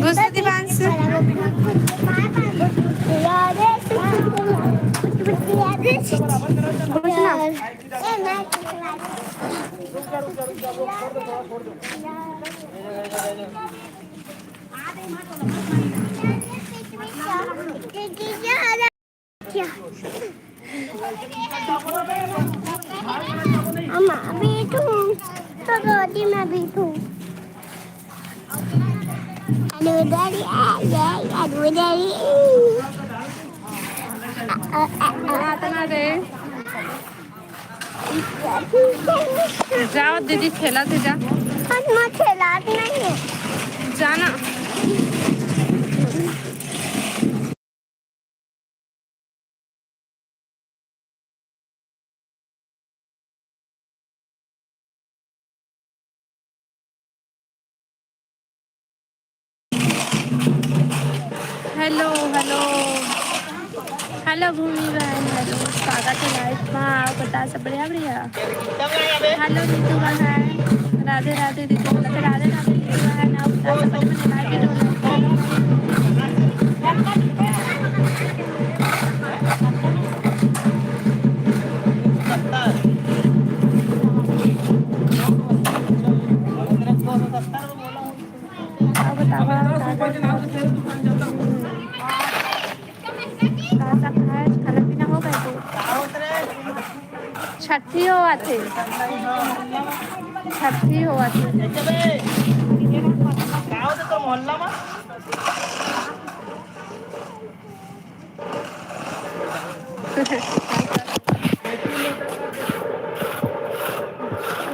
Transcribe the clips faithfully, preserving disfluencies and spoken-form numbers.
घुस दीवांशु। घुस ना। अम्मा, बैठू। तो गोदी में बैठू। Hello, daddy. आ, आ, आ, hello, daddy. आ, आ, आ। रात ना रे। जाओ दीदी, खेला थे, जा। अम्मा, खेलात नहीं है। जाना। Hello, hello. हेलो भूमि बहन, हेलो, स्वागत है लाइव मा। आप बता, सब बढ़िया, बढ़िया? हेलो नीतू बहन, राधे राधे दीदी, राधे राधे नीतू बहन। आप बता, सब बढ़िया, लाइव वीडियो का बतावा, का करना? का सब खाए, खाना पीना हो गए तो? छठी हो आथे, छठी हो आथे।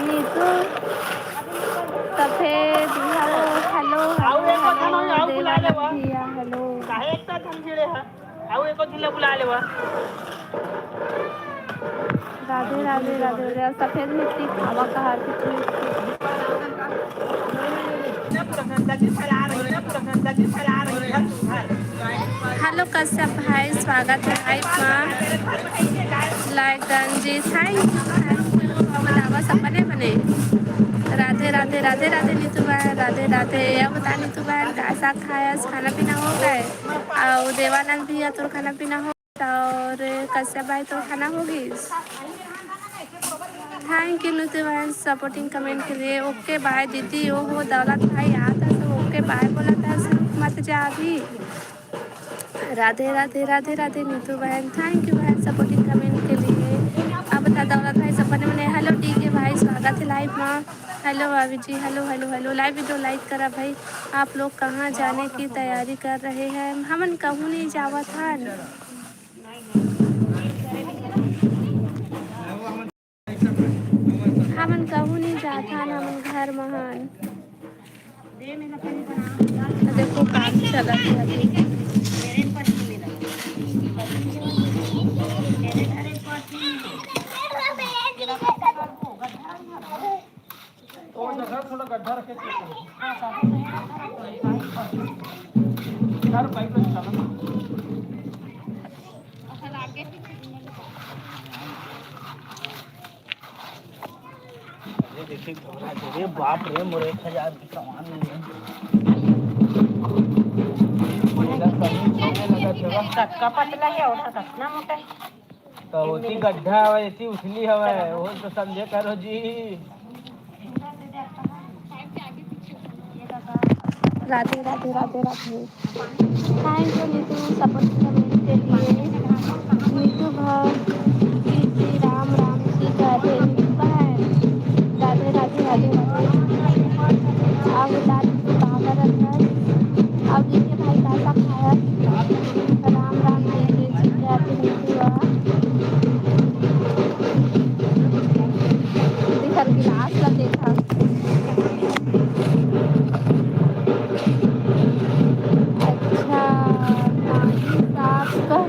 नीतू सफेद, हेलो, हेलो, हेलो, देवानंद भैया, हेलो। राधे, राधे, राधे, राधे। सफेद मिट्टी खावा कहा थी। हेलो कश्यप भाई, स्वागत है लाइव मा। लाइव डन जी, thank you, thank you। बतावा सब बने बने। राधे राधे, राधे राधे नीतू बहन, राधे राधे। अब बता नीतू बहन, का साग खायस, खाना पीना हो गए? अउ देवानंद भैया, तोर खाना पीना हो? और कश्यप भाई, तोर खाना हो गइस? Thank you नीतू बहन, supporting comment के लिए। OK bye दीदी। ओहो दौलत भाई, आता सब OK bye बोला था, मत जा अभी। राधे राधे, राधे राधे नीतू बहन, thank you बहन supporting comment के लिए। अब बता दौलत भाई, सब बने बने। हेलो डीके भाई, स्वागत है लाइव मा। हेलो भाभी जी, hello, hello, hello. Live video like करा भाई। आप लोग कहाँ जाने की तैयारी कर रहे हैं? हमन कहूँ नहीं जावत हन, हमन कहूँ नहीं जात हन, हमन घर म हन। देखो काम चलत हे अभी। अरे देखिए, घबरा के, रे बाप रे, मोर एक हजार के सामान ले। कतका पतला हे, ओढ़ा कतना मोटा हे। तो ओती गड्ढा हवय, एती उथली हवय, वो तो समझे करो जी। राधे, राधे, राधे, राधे। Thank you नीतू, support करने के लिए। नीतू भक्ति जी, राम राम जी, राधे नीतू बहन। राधे, राधे, राधे, राधे। अब राधे तू का करत हस? अब ये भाई का सा खाया? राम राम जी, जी, जी, राधे नीतू बहन। दिखर गिलास ला देखा। अच्छा, नाली साफ कर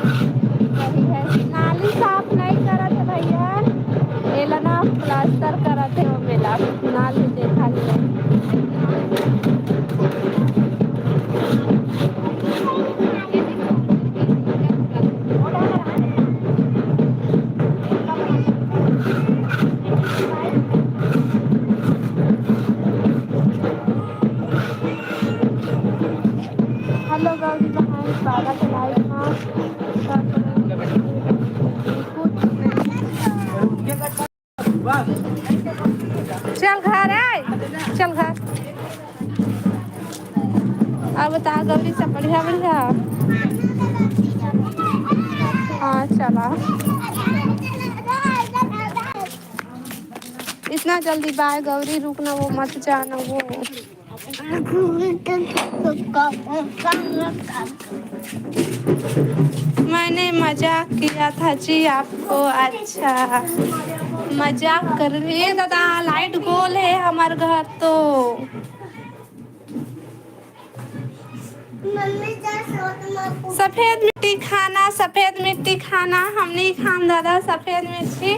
रही है। नाली साफ नहीं करत है भैया, एला चल घर आए, चल घर। अब बता गौरी, सब बढ़िया बढ़िया? हाँ चला। इतना जल्दी बाय गौरी, रुक ना, वो मत जाना वो। मैंने मजाक किया था जी आपको। अच्छा, मजाक कर रहे हैं दादा, लाइट गोल है हमारे घर तो। सफेद मिट्टी खाना, सफेद मिट्टी खाना, हम नहीं खान दादा सफेद मिट्टी।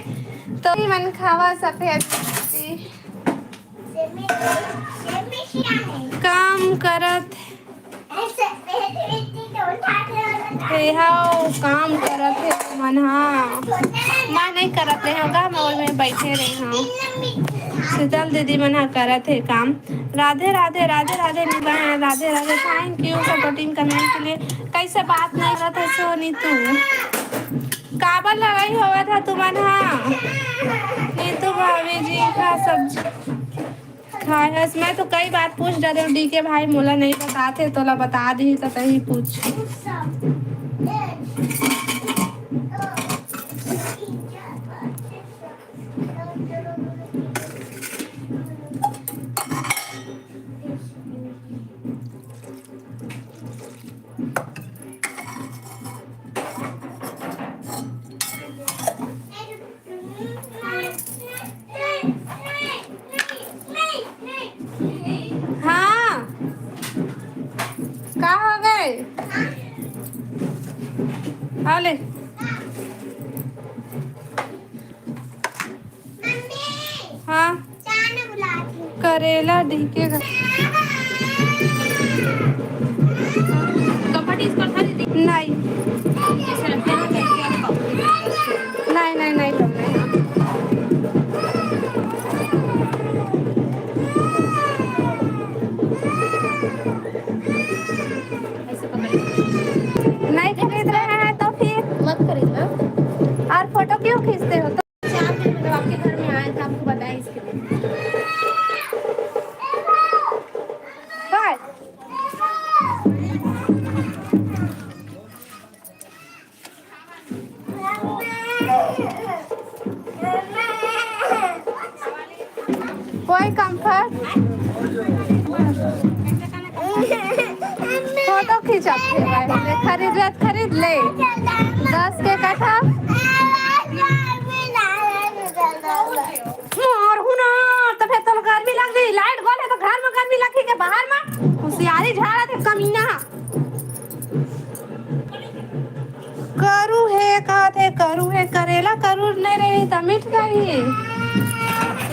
तो मन खावा सफेद मिट्टी। काम करत हे हव, काम करत हे मन हा। मैं नहीं करत रहे हव का, मैं ओमे बैठे रहे हव। शीतल दीदी मन हा करत हे काम। राधे राधे, राधे राधे निभा है, Radhe Radhe. Thank you supporting comment के लिए। कैसे बात नहीं करत है सो नीतू? काबर लड़ाई होवत है तुमन हा? नीतू भाभी जी का सब्जी खाए हस? मैं तो कई बार पूछ डरे हूँ, डीके भाई मोला नहीं बताते, तोला बता दी तो तही पूछ। हाँ, का हो गए? आओ ले। हाँ। करेला डीके का। नहीं। नहीं, नहीं, नहीं, नहीं। नहीं खरीद रहे हैं तो फिर मत खरीदना। और फोटो क्यों खींचते हो? चार दिन मतलब आपके घर में आए थे, आपको बताया इसके लिए। बाय। कोई कम्फर्ट? फोटो खींचत हे भाई, ले खरीद ले, खरीद ले। दस के कट्ठा। मारहूँ ना, तो फिर तोला गर्मी लग जाही। लाइट गोल है तो घर में गर्मी लगही के बाहर में? होशियारी झाड़त हे कमीना। करू हे, कहत हे करू हे, करेला करू नहीं रही त मिठ जाही।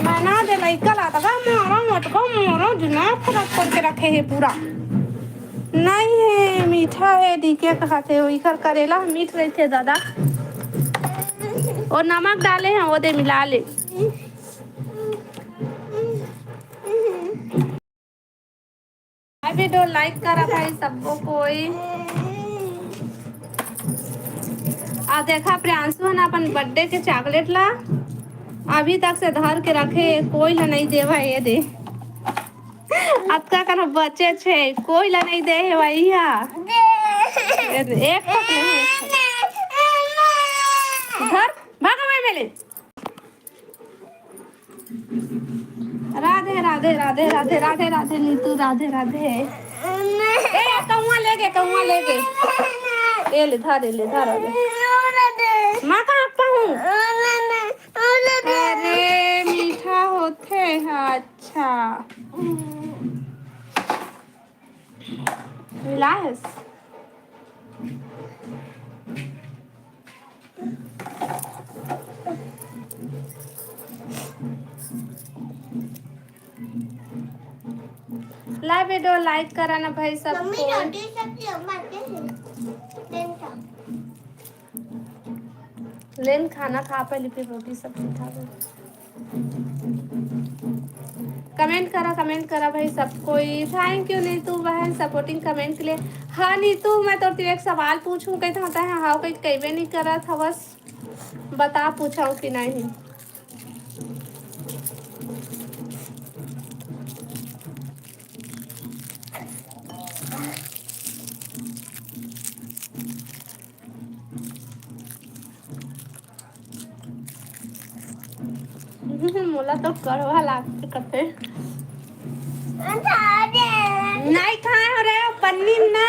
बना दे लइका ला, तका मारो मत को मारो, दिमाग खराब करके रखे हे पूरा। नहीं हे, मीठा हे, डीके कहत हे, ओकर करेला मीठ रहिथे दादा। और नमक डाले हैं, वो दे मिला ले। भाई वीडियो लाइक करा भाई सबको कोई। आ देखा प्रियांशु है ना अपन बर्थडे के चॉकलेट ला अभी तक से धर के रखे, कोई ला नहीं देवा, ये दे। अतका कन बचे छे, कोई ला नहीं दे हे भाई हा। एक तक नहीं हे। धर, भाग हमारे मेले। राधे राधे राधे राधे राधे राधे नीतू, राधे राधे। ए कौआ ले गे, कौआ ले गे। ए ले धर, ए ले धर, ए ले। माँ कहाँ कहूँ? अरे मीठा होथे, हाँ, अच्छा। मिलायस? ला वीडियो लाइक करा ना भाई सब मम्मी, कोई। रोटी सब्जी हम बांटे हैं। लेन खा। लेन खाना खा पहले, फिर रोटी सब्जी खा। कमेंट करा, कमेंट करा भाई सब कोई। Thank you नीतू बहन, सपोर्टिंग कमेंट के लिए। हाँ नीतू, मैं तोर से एक सवाल पूछूं, कहता होता है हाँ, कहीं कहबे नहीं करत हवस, बता पूछाऊं कि नहीं? मोला तो कड़वा लागथे कथे। नहीं खाए हो रे पन्नी ना,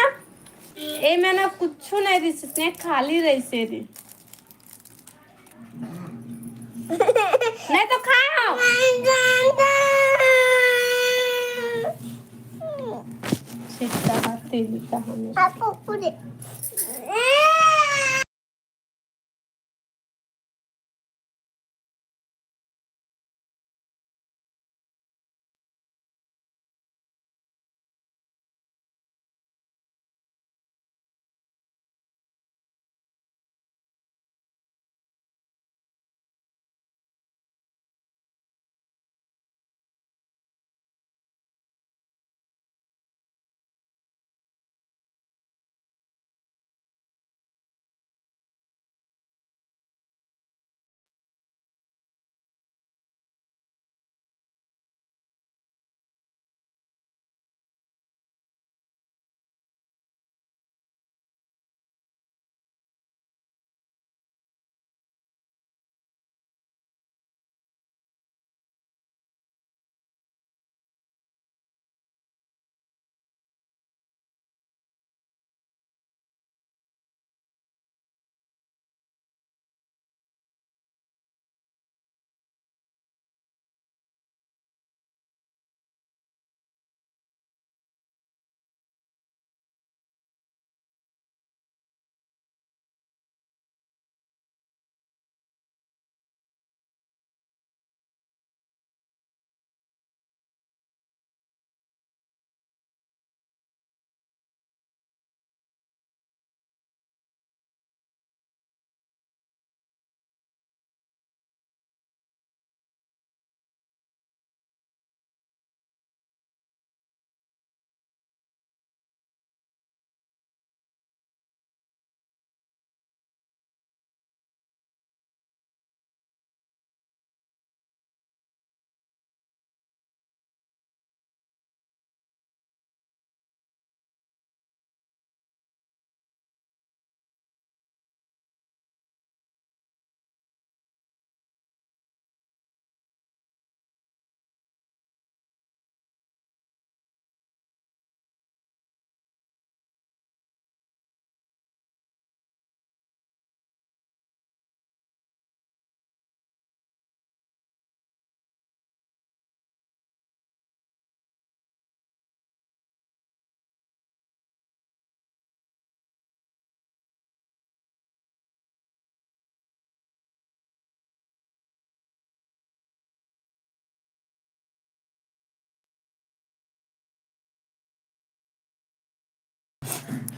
ए में ना कुछ नहीं रिस, खाली रहिसे रे। नहीं तो खाए हो। छिट्टा हाथ तेली का हमें।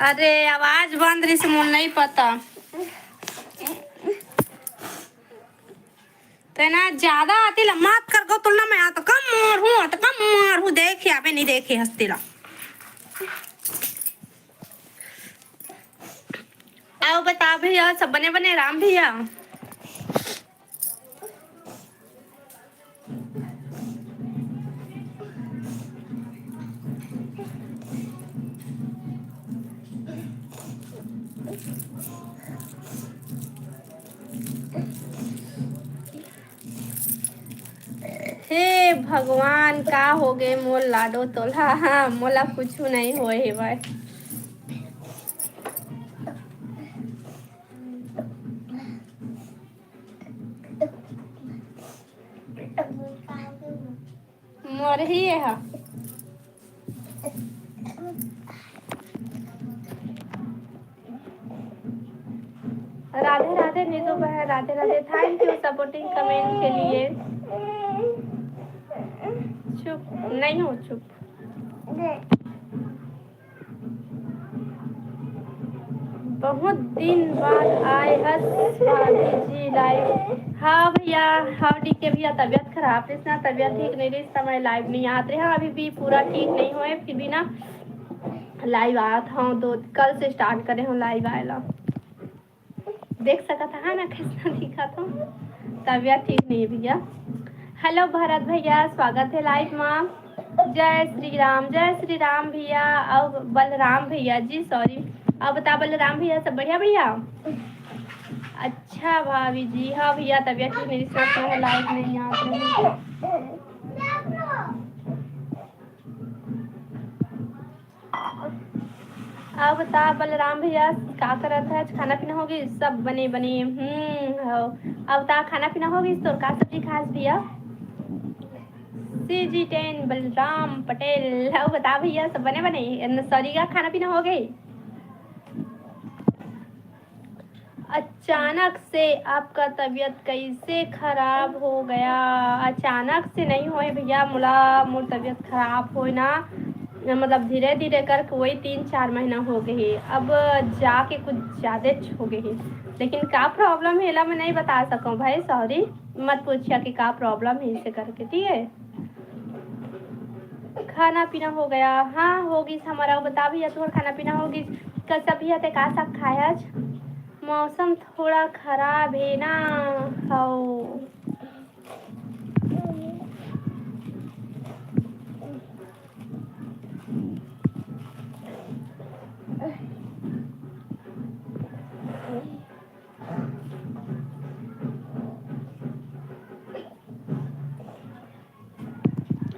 अरे, आवाज बंद रही से मोर नहीं पता। तेना ज्यादा आती ला मत कर गो तुलना में, आ तो कम मार हूँ, आ तो कम मार हूँ, देखे आवे नहीं देखे हंसती ला। आओ बता भैया, सब बने बने राम भैया। हे भगवान, का होगे मोर लाडो तोला? हाँ, मोला कुछु नहीं होए हेवय। मोर ही ये हा। राधे राधे नीतू बहन, Radhe Radhe. Thank you supporting comment के लिए। चुप नहीं हो, चुप। बहुत दिन बाद आए हस भाभी जी live। हाँ भैया, हाँ डीके भैया, तबीयत खराब रहिस ना, तबीयत ठीक नहीं रहिस, त मैं लाइव नहीं आत रहे। हाँ, अभी भी पूरा ठीक नहीं होए, फिर भी ना लाइव आत हूँ, तो कल से स्टार्ट करे हूँ लाइव आए ला। देख सकत है ना कैसा दिखत हूँ, तबीयत ठीक नहीं है भैया। हेलो भरत भैया, स्वागत है लाइव मा। जय श्री राम, जय श्री राम भैया। और बलराम भैया जी, सॉरी। अब बता बलराम भैया, सब बढ़िया भैया? अच्छा भाभी जी, हाँ भैया, तबीयत ठीक नहीं, इसलिए थोड़ा लाइव नहीं आ रही। अब बता बलराम भैया, का करत है? खाना पीना होगी? सब बने बने। हम्म, हो। अब बता, खाना पीना होगी? तोर का सब्जी खास भैया? C G ten Balram Patel. अब बता भैया, सब बने बने? सॉरी, का खाना पीना हो गई? अचानक से आपका तबीयत कैसे खराब हो गया? अचानक से नहीं होए भैया, मोला मोर तबीयत खराब होए ना, मतलब धीरे धीरे करके वही तीन चार महीना हो गए। अब जाके कुछ ज्यादा हो गए, लेकिन का प्रॉब्लम है ला मैं नहीं बता सकूँ भाई, सॉरी। मत पूछिया कि का प्रॉब्लम है इसे करके, ठीक है। खाना पीना हो गया? हाँ, होगी हमारा। बता भैया, तोर खाना पीना होगी? कल सब भैया ते का साग खाए आज? मौसम थोड़ा खराब है ना। हौ।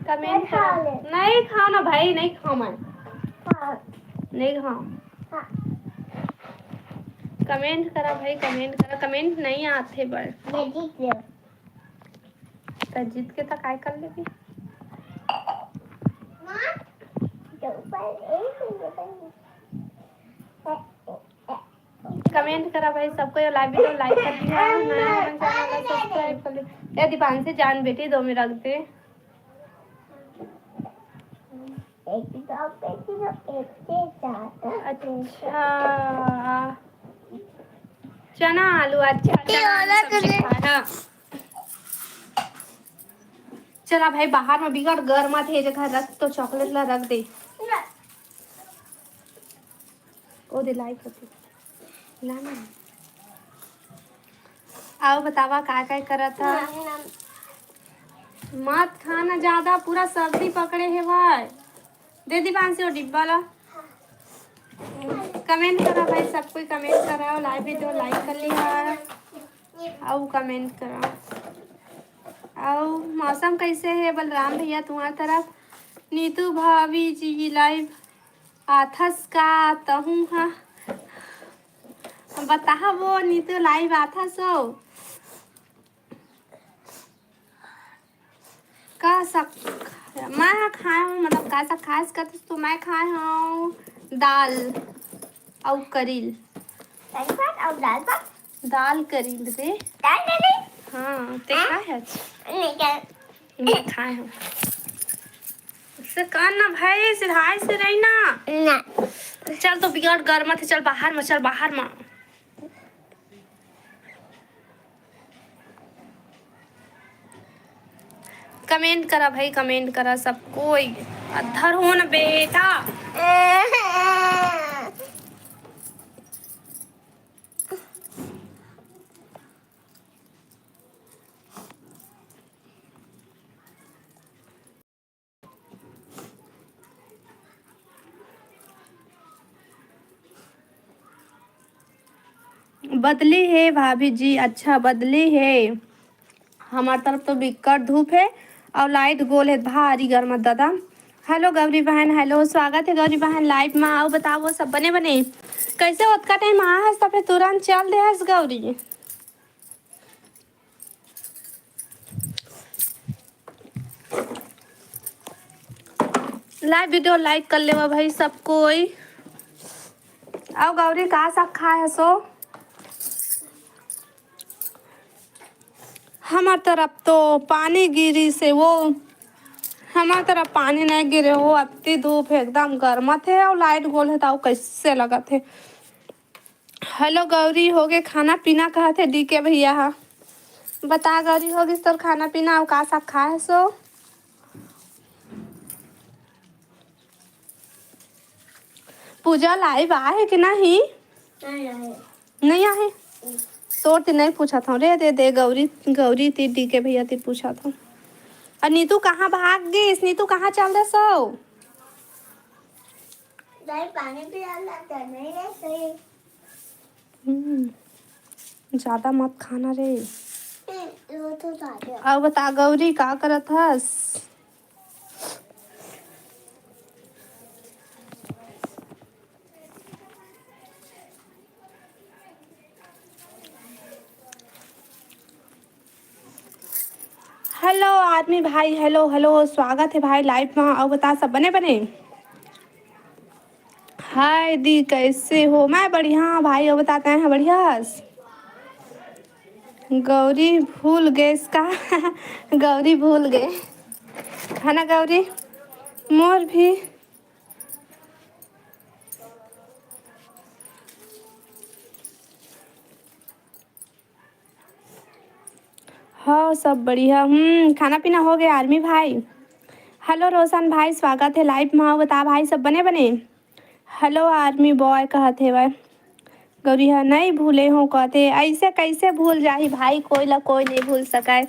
कमेंट करो। नहीं खाओ ना भाई, नहीं खाओ मैं। नहीं खाओ। कमेंट करा भाई, कमेंट करा, कमेंट नहीं आते बर। त जीत के त काय कर लेबी? कमेंट करा भाई, सबको ये लाइव वीडियो लाइक कर दिया, नया हो मन चैनल ला सब्सक्राइब कर ली। ए दीपांशी जान बेटी, दो में रख दे। अच्छा, चना आलू, अच्छा, चना आलू सब्जी खाए, हाँ। चला भाई, बाहर में बिकट गरम आथे, ये जगह रख तो चॉकलेट ला रख दे। ओ दे लाई कति। ला ना। आओ बतावा, का का करत ह? मत खाना ज्यादा, पूरा सर्दी पकड़े हे भाई। दे दीपांशी वो डिब्बा ला। कमेंट करा भाई, सब कोई कमेंट करा, लाइव वीडियो लाइक कर लिया, अउ कमेंट करा। अउ मौसम कैसे है बलराम भैया तुम्हार तरफ? नीतू भाभी जी लाइव आथस का तहूँ हा? बता वो नीतू लाइव आथस हो? का सक-, मैं खाए हूँ, मतलब का सक खास करते तो मैं खाए हूँ दाल अउ करील। दाल भात अउ दाल भात? दाल करील रे। दाल करील? हाँ, ते हाँ? खाए है? नहीं, क्या? मैं खाए हूँ। से कर ना भाई, सिधाई से रही ना। ना। चल तो बिगड़ गरम थे, चल बाहर में, चल बाहर में। कमेंट करा भाई, कमेंट करा सब कोई। अधर हो न बेटा। बदली हे भाभी जी, अच्छा बदली हे। हमार तरफ तो बिक्कट धूप हे अउ लाइट गोल हे भारी गरम दादा। हेलो गौरी बहन, हेलो, स्वागत हे गौरी बहन लाइव मा। अउ बताओ सब बने बने? कैसे ओतका टाइम आ हस त फिर तुरंत चल दे हस गौरी? लाइव वीडियो लाइक कर लेवा भाई सब कोई। अउ गौरी का साग खाए हसो? हमर तरफ तो पानी गिरी से वो, हमर तरफ पानी नहीं गिरे हो, अति धूप है, एकदम गरमत है अउ लाइट गोल है, तो कैसे लगत है? हेलो गौरी, होगे खाना पीना, कहत हे डीके भैया हा। बता गौरी, हो गिस तोर खाना पीना? अउ का साग खाए हस ओ? पूजा live आहे कि नहीं? नहीं आहे। नहीं आहे? तोर ती नहीं पूछत हूँ रे, दे दे गौरी, गौरी ती डीके भैया ती पूछत हूँ। अउ नीतू कहाँ भाग गिस? नीतू कहाँ चल दे सो? नहीं, पानी पिया ला, तो नहीं ले सही। हम्म, ज्यादा मत खाना रे। हम्म, वो तो ज्यादा। अउ बता गौरी, का करत हस? Hello आर्मी भाई, hello hello, स्वागत हे भाई live मा। अउ बता, सब बने बने? हाय दी, कैसे हो? मैं बढ़िया भाई, अउ बता, तैं ह बढ़िया हस? गौरी भूल गेस का? गौरी भूल गे, है ना गौरी? मोर भी हाँ, सब बढ़िया। हम्म, खाना पीना हो गया आर्मी भाई? Hello रोशन भाई, स्वागत हे live मा। बता भाई, सब बने बने? Hello आर्मी बॉय कहत हेवय। गौरी ह, "नहीं भूले हो," कहत हे। ऐसे कैसे भूल जाही भाई, कोई ला कोई नहीं भूल सकय।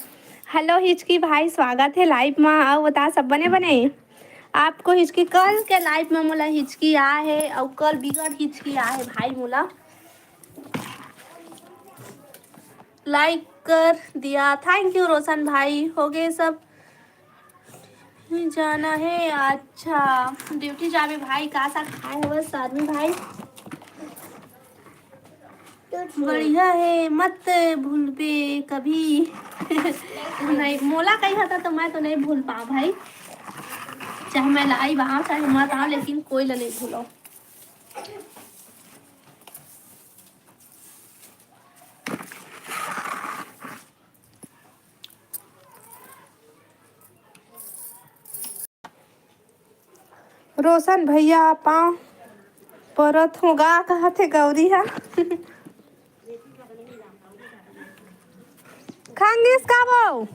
Hello हिचकी भाई, स्वागत हे live मा। अउ बता, सब बने बने? आपको हिचकी, कल के live मा मोला हिचकी आए हे, अउ कल बिगड़ हिचकी आए हे भाई मोला। Like कर दिया, thank you रोशन भाई। हो गए सब, जाना है। अच्छा, duty जाबे भाई, का साग खाए हवस आर्मी भाई? बढ़िया है, मत भूलबे कभी। नहीं, मोला कही हता तो मैं तो नहीं भूल पाऊँ भाई, चाहे मैं live आऊँ चाहे मत आऊँ, लेकिन कोई ला नहीं भूलो। रोशन भैया, पाँव परत हूँ गा, कहत हे गौरी हा। खांगिस का वो?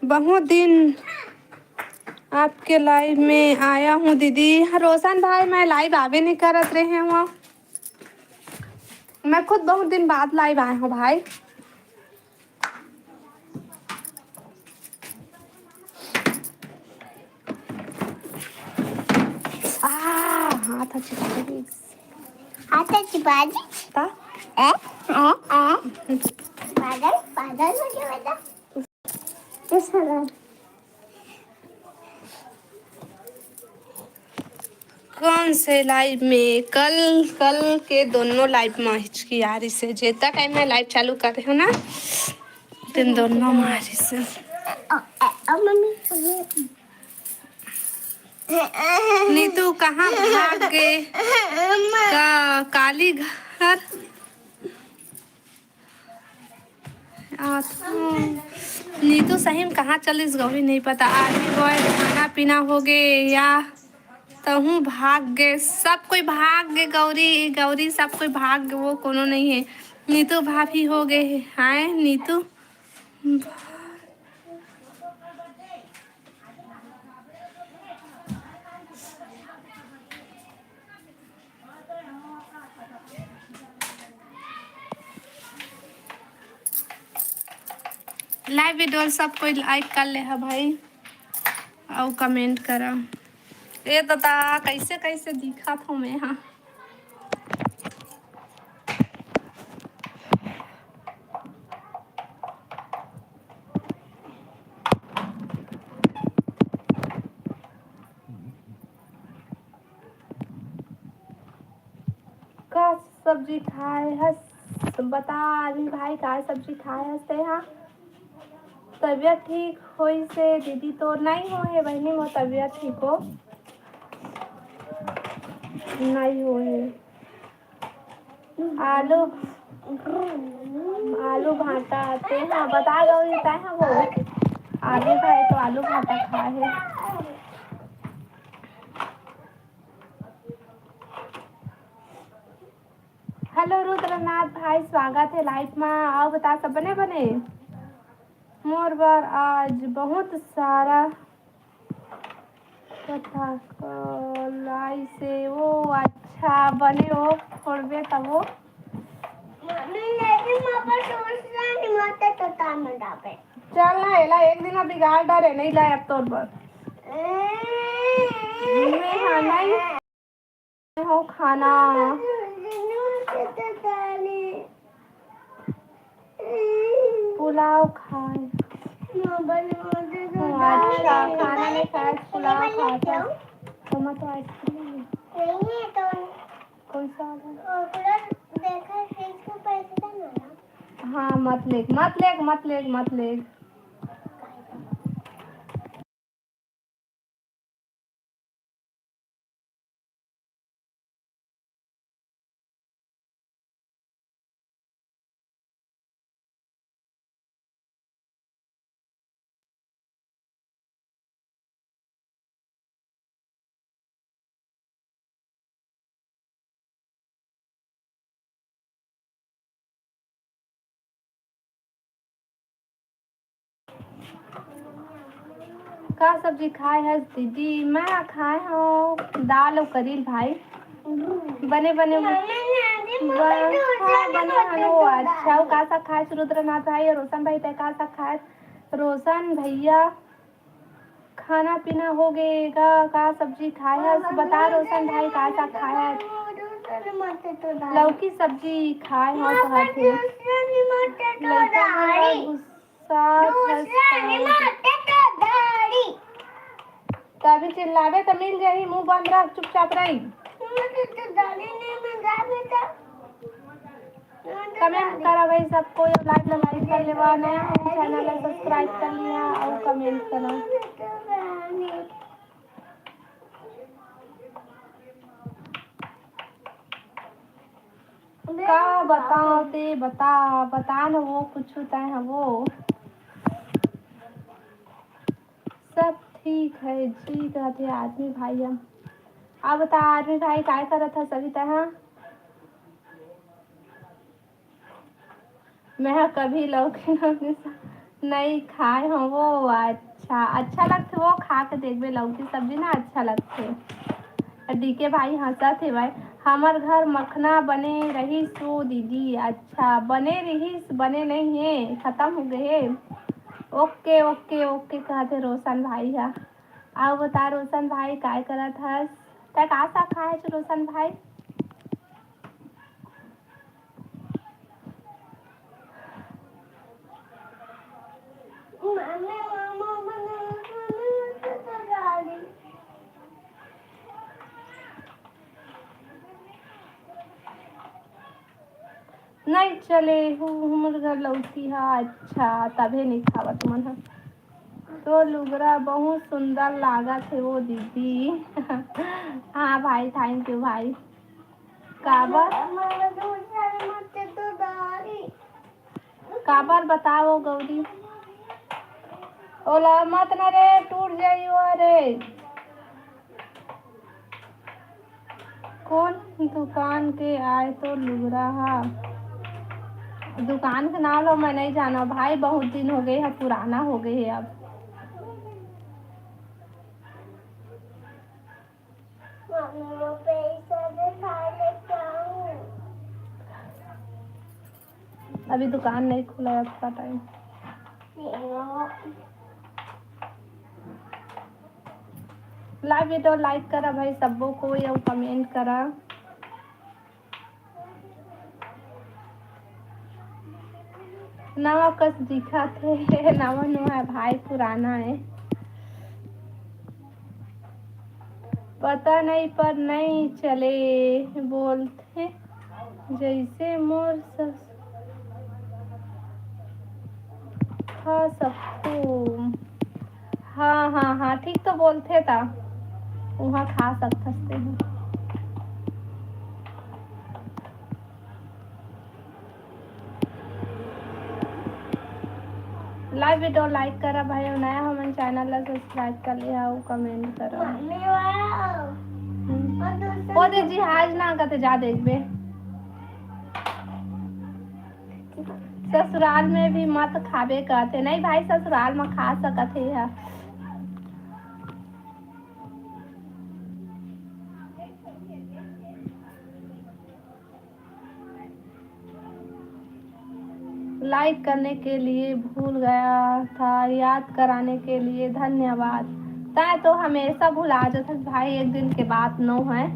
बहुत दिन आपके live में आया हूँ दीदी। रोशन भाई, मैं live आवे नहीं करत रहे हूँ, मैं खुद बहुत दिन बाद live आए हूँ भाई। आ, हाथ ह चिपक गइस। हाथ ह चिपक गइस। ता? ए, ए, ए। पागल, पागल हो गया बेटा। कौन से live में? कल, कल के दोनों live में हिचकी आ रही से, जेता time में live चालू कर रहे हो ना, तेन दोनों में आ रही से। अ, अ, अ, मम्मी, मम्मी। नीतू कहाँ भाग गे? का काली घर? आ, नीतू सही में कहाँ चलिस गौरी, नहीं पता। आर्मी बॉय, खाना पीना हो गे या तहूँ भाग गे? सब कोई भाग गे गौरी, गौरी सब कोई भाग गे, वो कोनो नहीं है। नीतू भाभी हो गे है। हाय नीतू। Live video सब कोई like कर ले हा भाई, अउ comment करा। ए ददा, कैसे कैसे दिखत हो मैं हा? का सब्जी खाए हस? बता अभी भाई, का सब्जी खाए हस ते हा? तबीयत ठीक होइस हे दीदी? तो नहीं हो हे बहिनी, मोर तबीयत ठीक हो नहीं हो हे। आलू, आलू भांटा, ते हा बता गौरी, तै हा वो। आलू खाए तो आलू भांटा खाए हे। हेलो रुद्रनाथ भाई, स्वागत हे लाइव मा। अउ बता, सब बने बने? मोर बर आज बहुत सारा कथा लाइस हे। ओ अच्छा, बने हो, फोड़बे तब वो। मम्मी, लेकिन मैं पर टूट नहीं मारते तो तार में डाबे। चल ना, एला एक दिन बिगाड़ डारे, नहीं लाए अब तोर बर। मैं हाँ, नहीं। हो खाना। पुलाव खाए। ओ, अच्छा, खाना नहीं खाए, पुलाव खाए। तो मैं तो आइसक्रीम ले। कौन सा वाला? हाँ, मत लेग, मत लेग, मत लेग, मत लेग। का सब्जी खाए हस दीदी? मैं खाए हव दाल अउ करील भाई। बने बने ब-, हाँ, बने हन वो। अच्छा, अउ का साग खाए हस रुद्रनाथ भाई अउ रोशन भाई? तै का साग खाए हस रोशन भैया? खाना पीना हो गे गा? का सब्जी खाए हस? बता रोशन भाई, का साग खाए हस? लौकी सब्जी खाए हस, कहत हे। लइका मन ला गुस्सा फंसा। तभी चिल्लाबे त मिल जाही, मुंह बंद रख, चुपचाप रही। कमेंट करा भाई सबको, ये लाइक ला लाइक कर लेवा, नया हो चैनल ला सब्सक्राइब कर लिया और कमेंट करा। का बताओ ते बता, बता न वो कुछ तय है वो। सब ठीक है जी, कहते आदमी भाई हम। अब बता आदमी भाई काय करत है सभी तय? मैं ह कभी लौकी, लौकी सा-, नइ खाए हव। वो अच्छा, अच्छा लगथे, वो खा के देखबे, लौकी सब्जी ना अच्छा लगथे। डीके भाई हंसत हे भाई, हमर घर मखना बने रहिस वो दीदी। अच्छा, बने रहिस, बने नहीं हे, खत्म हो गए हे। ओके, ओके, ओके, कहत हे रोशन भाई ह। अउ बता रोशन भाई, काय करत हस? तै का साग खाए हस रोशन भाई? नहीं चले हु, हमर घर लौकी ह। अच्छा, तभे नहीं खावत मन ह। तो लुगरा बहुत सुंदर लागत हे वो दीदी। हाँ भाई, thank you भाई। काबर? काबर बताओ गौरी? ओला मत न रे, टूट जाई वो रे। कौन दुकान के आए तो लुगरा हा? दुकान के नाम लो मैं नहीं जाना भाई, बहुत दिन हो गए है, पुराना हो गए है अब। अभी दुकान नहीं खुला है, अतका टाइम। लाइव वीडियो लाइक करा भाई, सबो कोई अउ कमेंट करा। नवा कस दिखत हे। नवा नवा है भाई, पुराना है। पता नहीं पर नहीं चले बोलते। जैसे मोर सस-, खा सकथो। हाँ, हाँ, हाँ, ठीक तो बोलथे ता। उहाँ खा सकथस ते ह। लाइव वीडियो लाइक करा भाई, अउ नया हमन चैनल ला सब्सक्राइब कर लिहा अउ कमेंट करा। Mummy, wow. हम्म। और दूसरा ओ दे जी, आज ना कते जा देखबे। ससुराल में भी मत खाबे कहते। नहीं भाई, ससुराल में खा सकत हे हा। लाइक करने के लिए भूल गया था, याद कराने के लिए धन्यवाद। तैं तो हमेशा भुला जाथस भाई, एक दिन के बात नो है।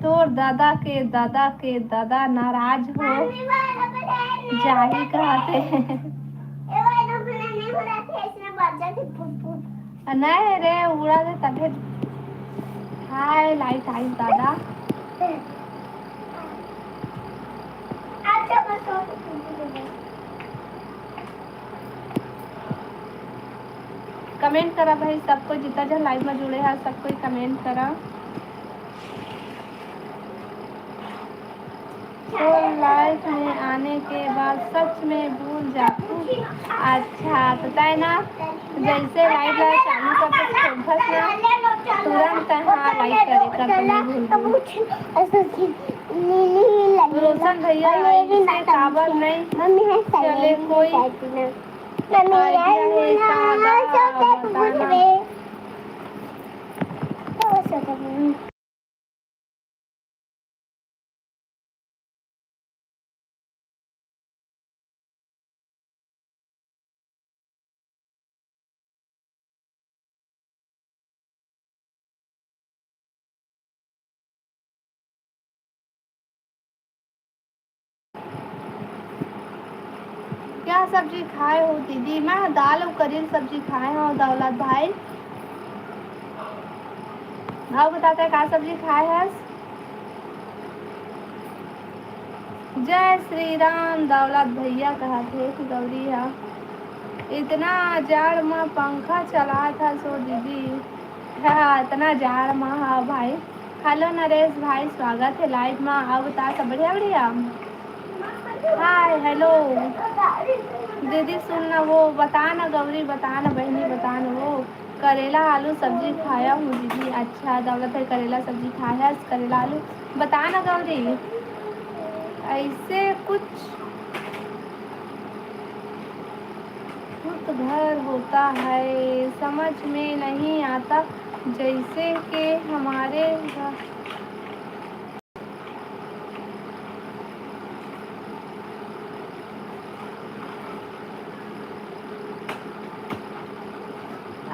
तोर दादा के दादा के दादा नाराज हो जाही कहत हे। नहीं रे, उड़ा दे तभे। हाय, लाइट आई दादा। कमेंट करा भाई, सब कोई जितना जन लाइव में जुड़े हैं, सब कोई कमेंट करा। तो लाइफ में आने के बाद सच में भूल जाती। अच्छा, तो तय ना जैसे लाइव ला चालू कर, तो खोलस ना, तुरंत हाँ लाइव करे कर, तो नहीं भूल। रोशन भैया, ऐसे काबर नहीं चले कोई idea है का बताना। क्या सब्जी खाए हो दीदी? मैं दाल अउ करेल सब्जी खाए हो दौलत भाई। अउ बता, तैं का सब्जी खाए हस? जय श्री राम दौलत भैया, कहत हे गौरी हा। इतना जाड़ म पंखा चलात हस ओ दीदी। हाँ, इतना जाड़ म हा भाई। हेलो नरेश भाई, स्वागत हे लाइव म। अउ बता, सब बढ़िया बढ़िया? हाय, हेलो। दीदी सुन ना वो, बता ना गौरी, बता ना बहिनी, बता ना वो। करेला आलू सब्जी खाया हूँ दीदी। अच्छा, दौलत भाई करेला सब्जी खाया है, करेला आलू। बता ना गौरी, ऐसे कुछ कुछ घर होता है, समझ में नहीं आता, जैसे कि हमारे घर।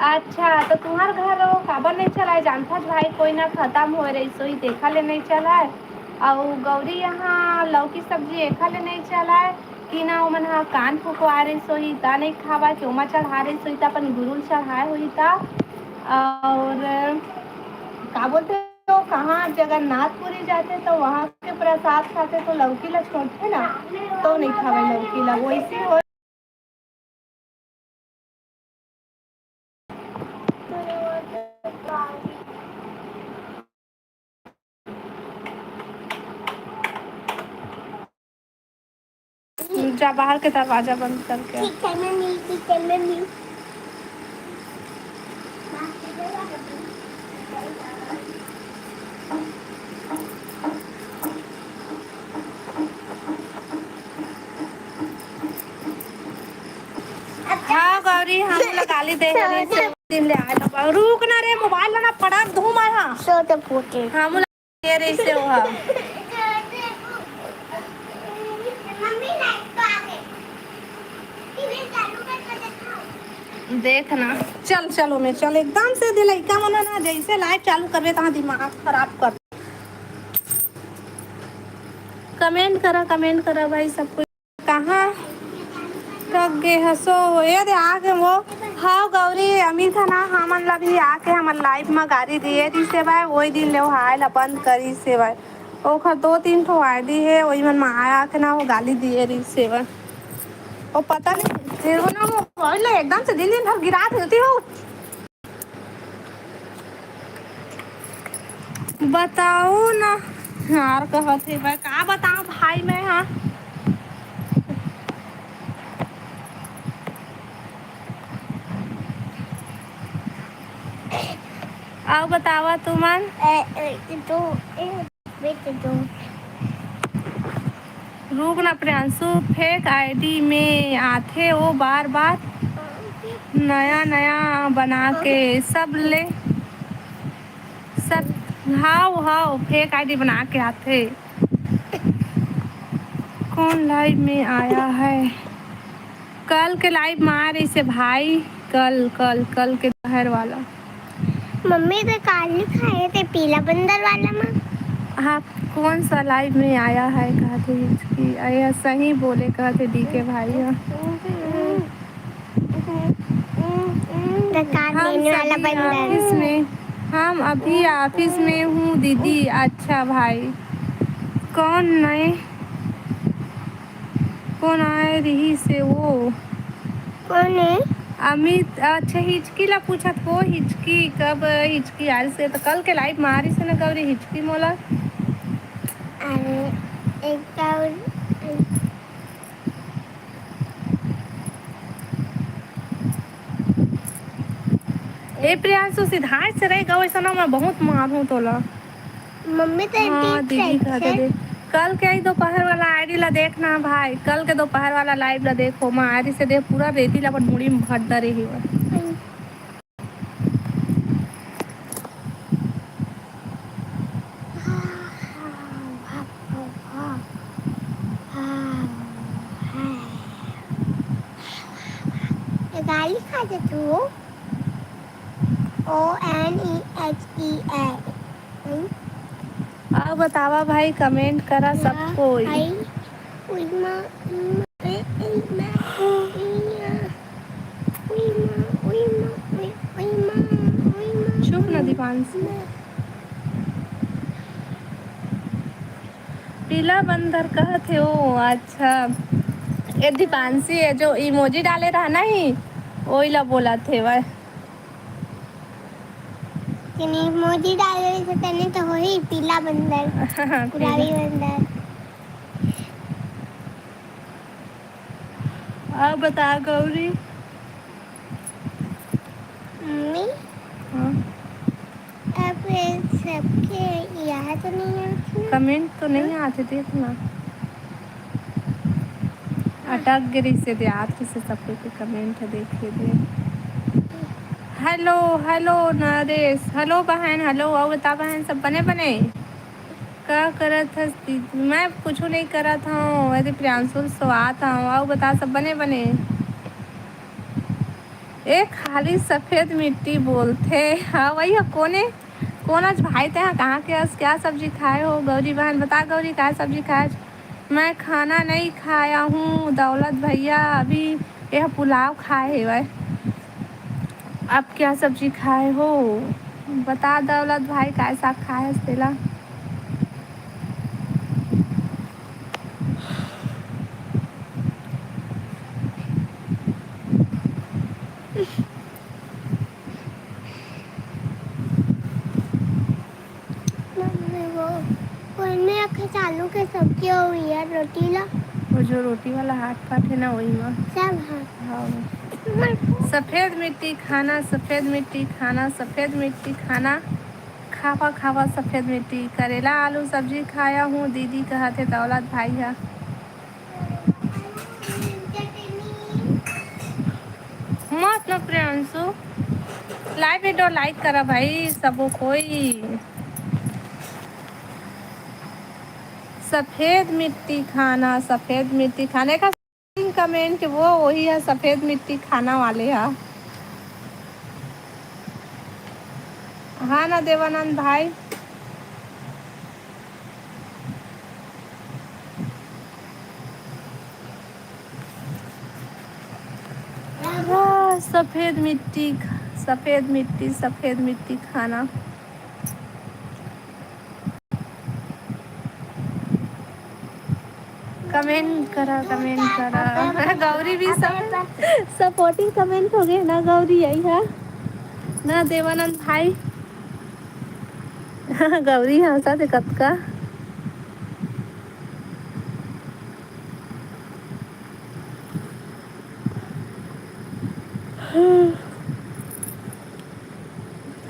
अच्छा, तो तुम्हार घर वो काबर नहीं चलाए जानथस भाई, कोई ना खत्म हो रही सोई, देखा ले नहीं चलाए। अउ गौरी यहाँ लौकी सब्जी एखा ले नहीं चलाए कि ना ओमन ह कान फुकवा रही सोई, त नहीं खावा कि ओमा चढ़ा रही सोई, त अपन गुरु ल चढ़ाए होई त। और का बोलते तो कहाँ जगन्नाथपुरी जाते तो वहाँ के प्रसाद खाते तो लौकी ला छोड़ते ना, तो नहीं खावे लौकी ला, वैसे हो। जा बाहर के दरवाजा बंद करके आ। ठीक है मम्मी, ठीक है मम्मी। हाँ गौरी, हम लोग गाली दे रहे हैं, दिन ले आए लोग। रुक ना रे, मोबाइल ला ना पटक दूँ मैं, हाँ। सो तो फूटे। हाँ, मुला ये रही से वो, हाँ। देख ना, चल, चलो मैं चल, एकदम से दे लइका मन ना, जैसे लाइव चालू करबे, तहाँ दिमाग खराब कर। कमेंट करा, कमेंट करा भाई, सब कोई। कहाँ थक गे हसो? ये दे आ गे वो। हाँ गौरी, अमित ह ना, हमन ला भी आके हमर लाइव म गारी दिए रिसे भाई, वही दिन ले वो आए ला बंद करी से भाई। ओखर दो तीन ठो आईडी हे, वही मन म आया के ना वो गाली दिए रिसे भाई। वो पता नहीं फिर वो ना मोबाइल ला एकदम से दिन दिन भर गिरात होती हो। बताओ ना यार, कहत हे मैं का बताओ भाई मैं, हाँ। अउ बतावा तुमन। ए, ए, तो, ए, बेच दो। रुक ना प्रियांशु, फेक आईडी में आथे ओ बार बार, नया नया बना के सब ले, सब। हाव हाव, फेक आईडी बना के आथे। कौन लाइव में आया है? कल के लाइव में आ रही से भाई, कल कल कल के दोपहर वाला। मम्मी तो काली खाए थे पीला बंदर वाला में। आप कौन सा लाइव में आया है? कहते हिचकी, अरे सही बोले, कहते डीके भाई ह। तो काट हम देने वाला सभी बंदर। ऑफिस में, हम अभी ऑफिस में हूँ दीदी। अच्छा भाई, कौन नए, कौन आए रही से वो? कौन है? अमित, अच्छा हिचकी ला पूछत हो, हिचकी कब, हिचकी आज से तो कल के लाइव मारी से ना गौरी हिचकी मोला। अरे एक और ए प्रियांशु, सिधार से रह गए, ऐसा ना मैं बहुत मारूं तोला। मम्मी तो हाँ, दीदी कहते दे। कल के ही दोपहर वाला आईडी ला देखना भाई, कल के दोपहर वाला लाइव ला देखो, मैं आईडी से देख पूरा रेती ला अपन मुड़ी में भर डरे ही। गाली खा जा तू। O N E H E L. अउ बतावा भाई, कमेंट करा सब कोई। चुप ना दीपांशु। पीला बंदर कहत हे ओ। अच्छा, ए दीपांशी, ये जो इमोजी डाले रहा नहीं, ओइला बोलत हे वह। तेने इमोजी डाले रहे, तेने तो होही पीला बंदर, गुलाबी बंदर। अब बता गौरी। मम्मी, हाँ। अब सबके याद नहीं आती ना? कमेंट तो नहीं आते, देखना। अटक गे रहिसे दे, आत रहिसे सबके के कमेंट ह, देखे दे। हेलो, हेलो नरेश, हेलो बहन, हेलो। अउ बता बहन, सब बने बने? का करत हस दीदी? मैं कुछु नहीं करत हूँ, अरे प्रियांशु ल सोआत हूँ। अउ बता, सब बने बने? ए खाली सफेद मिट्टी बोलथे। हाँ, वही कोने, कोन आज भाई तेहा कहाँ के अस? क्या सब्जी खाए हो गौरी बहन? बता गौरी, का सब्जी खाए? मैं खाना नहीं खाया हूँ दौलत भैया, अभी यह पुलाव खाए हेवय। आप क्या सब्जी खाए हो? बता दौलत भाई, काय साग खाए हस तेला? मम्मी, वो, वो इनमें रखे आलू के सब्जी और ये रोटी ला। वो जो रोटी वाला हाथ पाट है ना, वही में। सब हाथ। हाँ। मम्मी। सफेद मिट्टी खाना, सफेद मिट्टी खाना, सफेद मिट्टी खाना। खावा, खावा सफेद मिट्टी। करेला आलू सब्जी खाया हूँ, दीदी कहत हे दौलत भाई ह। मत न प्रियांशु, लाइव वीडियो लाइक करा भाई, सबो कोई। सफेद मिट्टी खाना, सफेद मिट्टी खाने का कमेंट वो वही है, सफेद मिट्टी खाना वाले है। हाँ ना देवानंद भाई। हाँ, सफेद मिट्टी, सफेद मिट्टी, सफेद मिट्टी खाना। कमेंट करा, कमेंट करा। गौरी भी सब सपोर्टिंग कमेंट हो गए ना गौरी, यही है ना देवानंद भाई। गौरी हंसा थे कतका।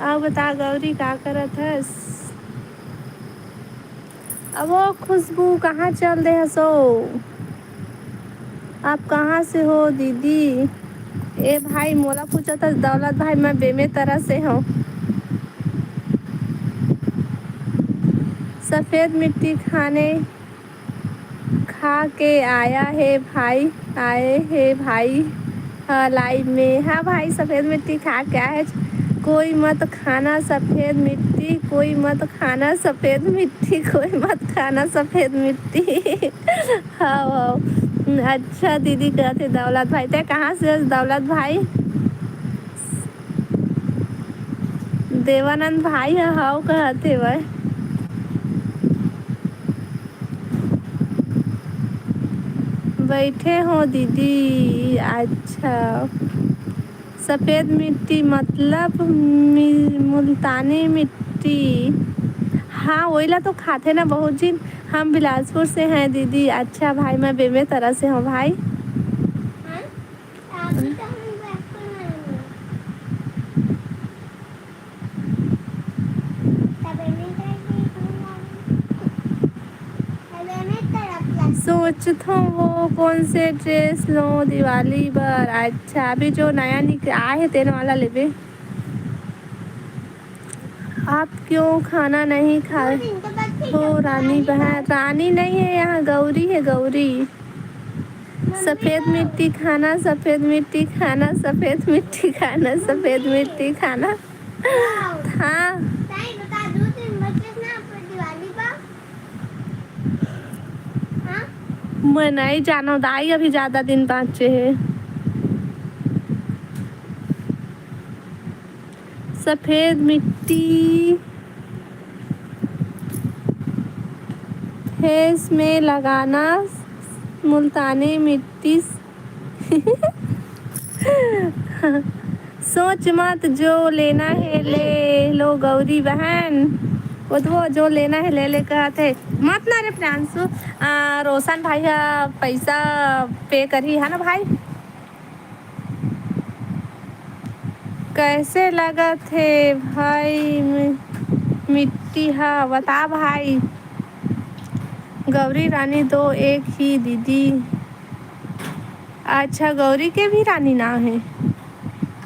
अब बता गौरी, का करत हस? अब वो खुशबू कहाँ चल दे हसो? आप कहाँ से हो दीदी? ए भाई, मोला पूछत हस दौलत भाई, मैं बेमेतरा से हूँ। सफेद मिट्टी खाने खा के आया हे भाई, आए हे भाई। हाँ, लाइव में। हाँ भाई, सफेद मिट्टी खा के आए हे। कोई मत खाना सफेद मिट्टी, कोई मत खाना सफेद मिट्टी, कोई मत खाना सफेद मिट्टी। हाँ, हाँ। अच्छा दीदी कहते दौलत भाई, ते कहाँ से हस दौलत भाई? देवानंद भाई ह हव कहत हेवय। बैठे हो दीदी। अच्छा, सफेद मिट्टी मतलब मि-, मुल्तानी मिट्टी। हाँ, ओइला तो खाथे ना बहुत झिन। हम बिलासपुर से हैं दीदी। अच्छा भाई, मैं बेमेतरा से हूँ भाई। सोचथों वो कौन से ड्रेस लो दिवाली बर। अच्छा, अभी जो नया निक-, आए हे तेन वाला लेबे। आप क्यों खाना नहीं खाए हो रानी बहन? रानी नहीं है यहाँ, गौरी है, गौरी। सफेद मिट्टी खाना, सफेद मिट्टी खाना, सफेद मिट्टी खाना, सफेद मिट्टी खाना। हाँ। मैं नहीं जानो दाई, अभी ज्यादा दिन बाँचे हे। सफेद मिट्टी फेस में लगाना, मुल्तानी मिट्टी। सोच मत, जो लेना हे ले लो गौरी बहन। वो तो जो लेना हे ले ले कहत हे। मत ना रे प्रियांशु, आ, रोशन भाई ह पैसा पे करही है ना भाई। कैसे लगत हे भाई मि-, मिट्टी ह? बता भाई। गौरी रानी दो एक ही दीदी। अच्छा, गौरी के भी रानी नाम हे।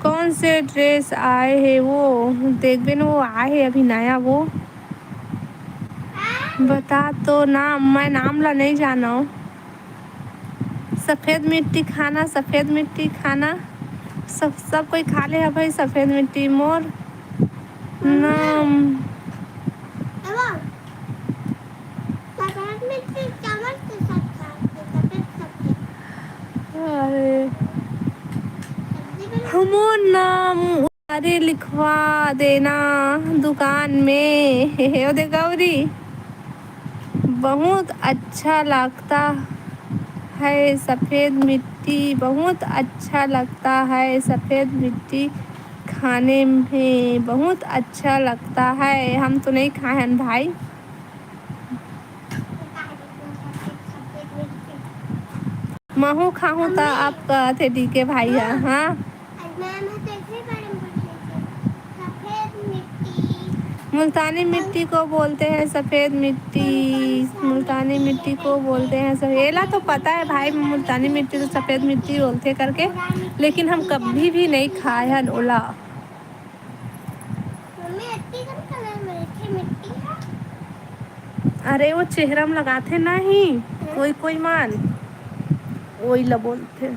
कौन से ड्रेस आए हे वो? देखबे न, वो आए हे अभी नया वो। बता तो नाम, मैं नाम ला नहीं जानव। सफेद मिट्टी खाना, सफेद मिट्टी खाना। सब, सब कोई खा ले है भाई सफेद मिट्टी। मोर नाम। सफेद मिट्टी चावल के साथ खाते, सफेद सब्जी। अरे। सब्जी बना। हमो नाम अरे लिखवा देना दुकान में। हे, हे, ओ दे गौरी, बहुत अच्छा लगता है सफेद मिट्टी, बहुत अच्छा लगता है सफेद मिट्टी खाने में, बहुत अच्छा लगता है। हम तो नहीं खाए हन भाई। महू खाहूँ त आप कहत हे डीके भाई ह, हाँ। मुल्तानी मिट्टी को बोलते हैं सफेद मिट्टी, मुल्तानी मिट्टी को बोलते हैं सफेद। एला तो पता है भाई, मुल्तानी मिट्टी तो सफेद मिट्टी बोलते करके, लेकिन हम कभी भी नहीं खाए हन ओला। मम्मी, अत्ती कन कलर में रखे मिट्टी है। अरे, वो चेहरा में लगाथे ना ही, हाँ। कोई, कोई मान, ओई ला बोलथे।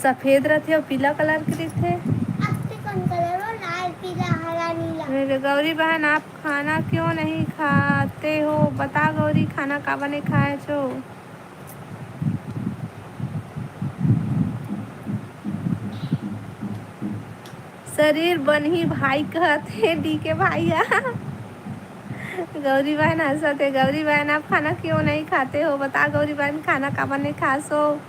सफेद रथे अउ पीला कलर के रथे। अत्ती कन कलर हो, लाल, पीला, हरा, नीला। अरे, गौरी बहन, आप खाना क्यों नहीं खाते हो? बता गौरी, खाना काबर नहीं खाए छो? शरीर बनही भाई कहत हे डीके भाई ह। गौरी बहन हंसत हे। गौरी बहन, आप खाना क्यों नहीं खाते हो? बता गौरी बहन, खाना काबर नहीं खासो?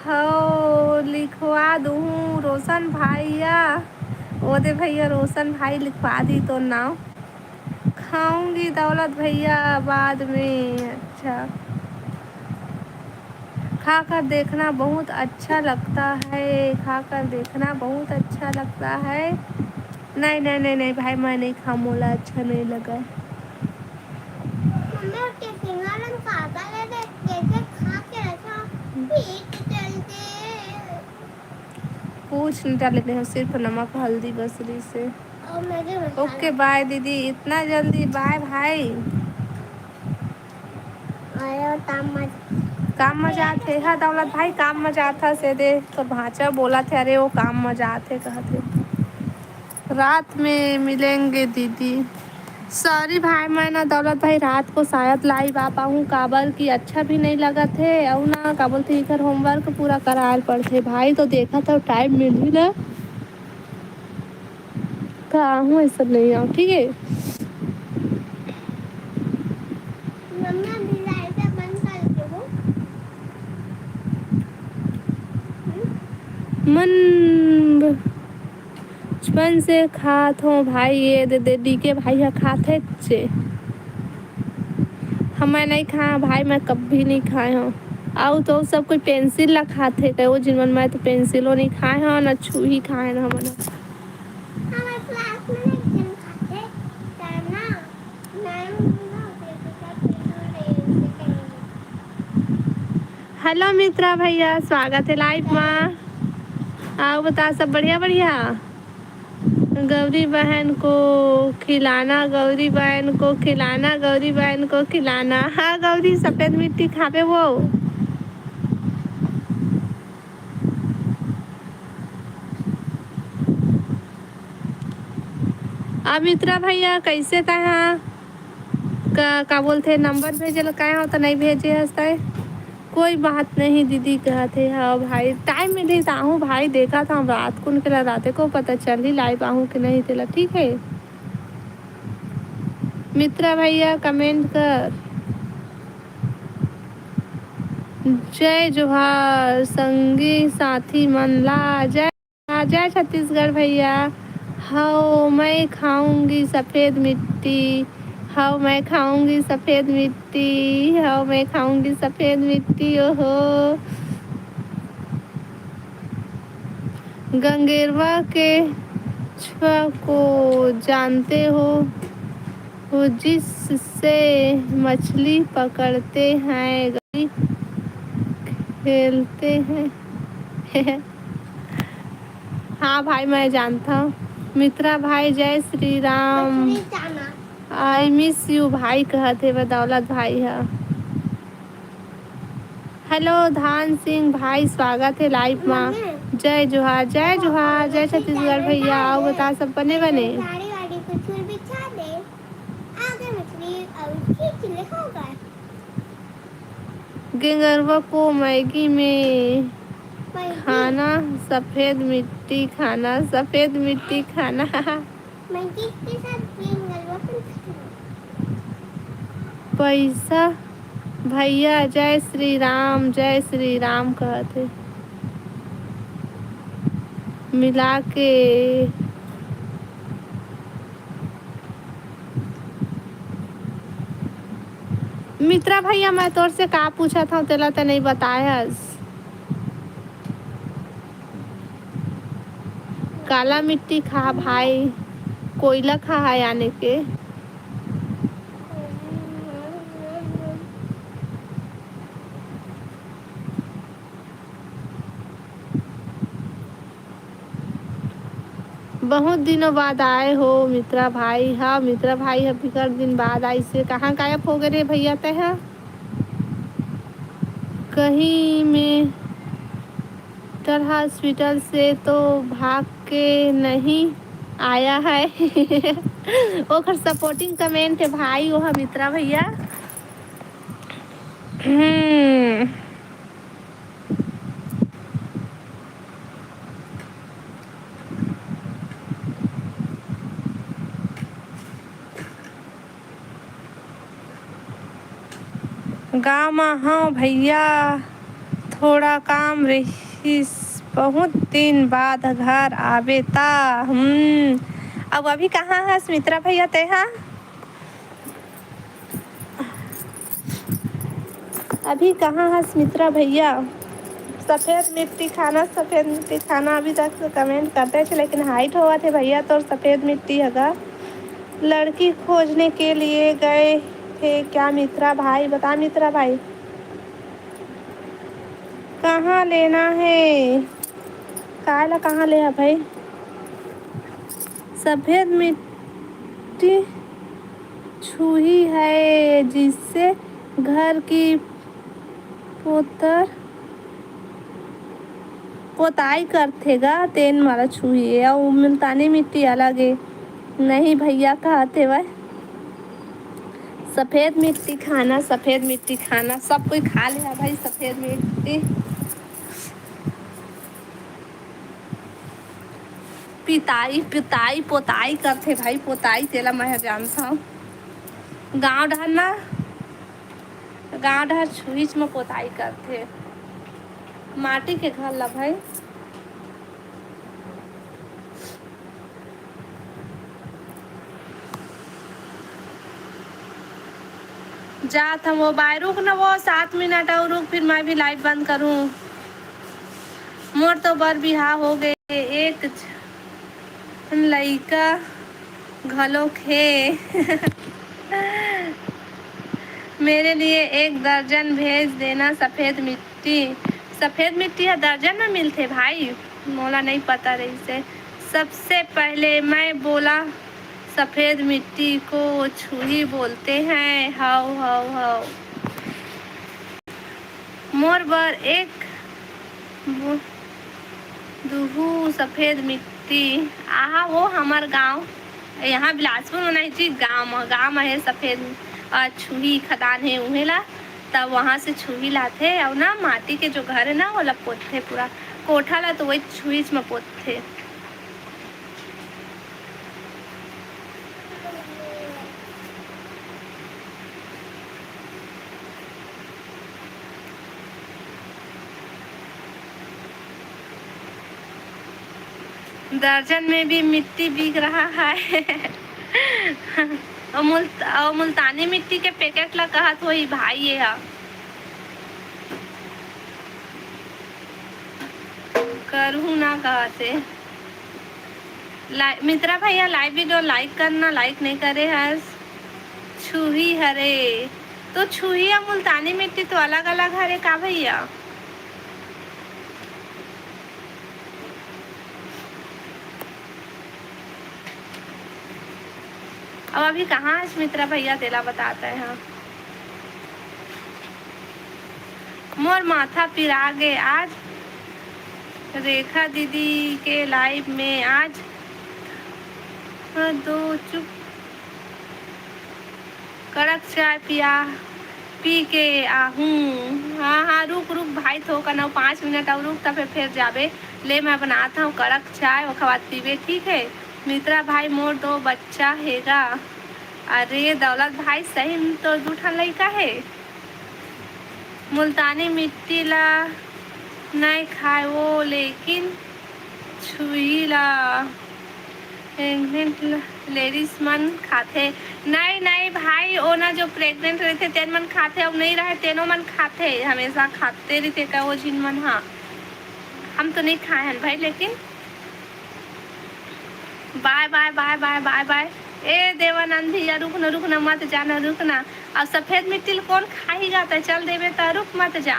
हो, लिखवा दूहूँ रोशन भैया। वो दे भैया, रोशन भाई लिखवा दी तो नाम। खाऊंगी दौलत भैया बाद में। अच्छा, खाकर देखना बहुत अच्छा लगता है, खाकर देखना बहुत अच्छा लगता है। नहीं, नहीं, नहीं, नहीं भाई, मैं नहीं खाऊं, मोला अच्छा नहीं लगा। मम्मी, उसके सिंगारन काटा ले दे, कैसे खा के रखा, पीट चलते। पूछ नहीं डाले हैं, सिर्फ नमक, हल्दी, बस इसे। और मैगी मसाला। ओके, बाय दीदी, इतना जल्दी बाय भाई। आयो, काम मज- काम मजा आथे, हाँ दौलत भाई, काम मजा आथे से दे। तो भांचा बोला थे, अरे वो काम मजा आथे कहते। रात में मिलेंगे दीदी। सॉरी भाई, मैं ना दौलत भाई रात को शायद लाइव आ पाऊँ, काबर कि अच्छा भी नहीं लगत हे, अउ ना का बोलथे, इधर होमवर्क पूरा करायल पड़थे भाई, तो देखा था टाइम मिलही ना, का आहूँ, ऐसा नहीं आऊँ, ठीक है। मम्मा, अभी लाइट बंद कर दो। मन बचपन से खात हो भाई, ये दे दे, डीके भाई ह खाथे चे। हम, मैं नहीं खाए भाई, मैं कभी नहीं खाए हूँ। आउ तो सब कोई पेंसिल ला खाथे, कहो जिन मन, मैं तो पेंसिलो नहीं खाए हूँ, ना छुही खाए ना हमन। हमारे क्लास में एक जन खाथे, ताना, नाम नहीं होते, तो क्या पेंसिल नहीं होते, कहीं नहीं। हेलो मित्रा भैया, स्वागत है लाइव मा। आउ बता, सब बढ़िया बढ़िया? गौरी बहन को खिलाना, गौरी बहन को खिलाना, गौरी बहन को खिलाना। हाँ गौरी, सफेद मिट्टी खाबे वो। अमित्रा भैया, कैसे तैं हा? का, का बोलथे, नंबर भेजे ल कहे हो त नहीं भेजे हस तैं। कोई बात नहीं दीदी, कहत हे, हाँ भाई, टाइम मिलही त आहूँ भाई, देखत हूँ रात कुन के ला, राते को पता चलही लाइव आहूँ कि नहीं तेला, ठीक है। मित्रा भैया कमेंट कर। जय जोहार संगी साथी मन ला, जय, जय छत्तीसगढ़ भैया। हव मैं खाऊंगी सफेद मिट्टी, हव मैं खाऊंगी सफेद मिट्टी, हव मैं खाऊंगी सफेद मिट्टी, ओहो। गंगेरवा के छुआ को जानते हो, वो जिससे मछली पकड़ते हैं, गली खेलते हैं। हाँ भाई, मैं जानता हूँ। मित्रा भाई, जय श्री राम। मछली चाना। I miss you भाई, कहत हे बदौलत भाई हा। हेलो धान सिंह भाई, स्वागत है लाइव मा। जय जोहार, जय जोहार, जय छत्तीसगढ़ भैया। आउ बता, सब बने बने? साड़ी वाड़ी कुछ बिछा दे। आगे मछली और खींच ले, हो गए। गेंगरवा को मैगी में मैगी। खाना सफेद मिट्टी, खाना सफेद मिट्टी, खाना। मैं किसके साथ गेंगरवा को खाऊं? पैसा भैया, जय श्री राम, जय श्री राम कहत हे। मिला के मित्रा भैया, मैं तोर से का पूछत हूँ, तेला ते नहीं बताए हस। काला मिट्टी खा भाई, कोयला खा है यानी के। बहुत दिनों बाद आए हो मित्रा भाई। हाँ मित्रा भाई, ह बिकट दिन बाद आइस हे। कहाँ गायब हो गए रे भैया तैं ह? कहीं में टल हॉस्पिटल से तो भाग के नहीं आया है। ओखर सपोर्टिंग कमेंट है भाई, वो ह मित्रा भैया। हम्म। गाँव म हव भैया, थोड़ा काम रहिस, बहुत दिन बाद घर आबे ता। हम्म, अब अभी कहाँ हस मित्रा भैया तेहा? अभी कहाँ हस मित्रा भैया? सफेद मिट्टी खाना, सफेद मिट्टी खाना। अभी तक से कमेंट करते थे, लेकिन हाइट होवत हे भैया तोर सफेद मिट्टी हगा। लड़की खोजने के लिए गए थे क्या मित्रा भाई? बता मित्रा भाई, कहाँ लेना है? काय ला कहाँ ले है भाई? सफेद मिट्टी छुही है, जिससे घर की पोतर पोताई करथे गा, तेन मारा छुही ए, अउ मुल्तानी मिट्टी अलग ए। नहीं भैया, कहत हेवय, सफेद मिट्टी खाना, सफेद मिट्टी खाना, सब कोई खा ले हा भाई सफेद मिट्टी। पिताई, पिताई, पोताई करथे भाई, पोताई तेला मैं ह जानथव। गाँव डहर ना, गाँव डहर छुहीच म पोताई करथे माटी के घर ला भाई। जात हम वो बाय, रुक न वो सात मिनट अउ रुक, फिर मैं भी लाइव बंद करूँ। मोर तो बर बिहाव हो गए, एक झन लइका घलोक हे। मेरे लिए एक दर्जन भेज देना सफेद मिट्टी। सफेद मिट्टी ह दर्जन में मिलथे भाई, मोला नहीं पता रहिसे। सबसे पहले मैं बोला सफेद मिट्टी को छुही बोलते हैं। हव हव हव। मोर बर एक बो-, दुहू सफेद मिट्टी। आहा वो हमर गांव, यहाँ बिलासपुर में नहीं जी, गांव में, गांव में है सफेद, अ, छुही खदान है उहेला। तब वहाँ से छुही लाथे अउ ना माटी के जो घर है ना, ओला पोतथे पूरा कोठा ला, तो वही छुहीच में पोतथे। दर्जन में भी मिट्टी बिक रहा है। अउ मुल्त-, अउ मुल्तानी मिट्टी के पैकेट ला कहत होही भाई ये हा। करहूँ ना कहत हे। ला-, मित्रा भैया लाइव वीडियो लाइक करना, लाइक नहीं करे हस। छुही हरे, तो छुही अउ मुल्तानी मिट्टी तो अलग-अलग हरे का भैया? अब अभी कहाँ है सुमित्रा भैया, तेला बताता है। हाँ, मोर माथा पिरा गे आज रेखा दीदी के लाइव में। आज हाँ, दो चुप कड़क चाय पिया, पी के आहूँ। हाँ, हाँ, रुक, रुक भाई, थोकन अउ पाँच मिनट अउ रुक, तब फिर, फिर जाबे। ले, मैं बनात हूँ कड़क चाय, ओकर बाद पीबे, ठीक है? मित्रा भाई, मोर दो बच्चा हेगा। अरे दौलत भाई, सही में तो दू ठन लइका हे। मुल्तानी मिट्टी ला नहीं खाए वो, लेकिन छुही ला प्रेग्नेंट लेडीज मन खाथे। नहीं, नहीं भाई, ओना जो प्रेग्नेंट रहिथे, तेन मन खाथे, अउ नहीं रहे, तेनो मन खाथे, हमेशा खाते रहिथे का वो झिन मन। हाँ, हम तो नहीं खाए हन भाई, लेकिन बाय, बाय, बाय, बाय, बाय, बाय। ए देवानंद भैया, रुक न, रुक न, मत जा न, रुक न। अब सफेद मिट्टी ल कौन खाही गा, त चल देबे त रुक, मत जा।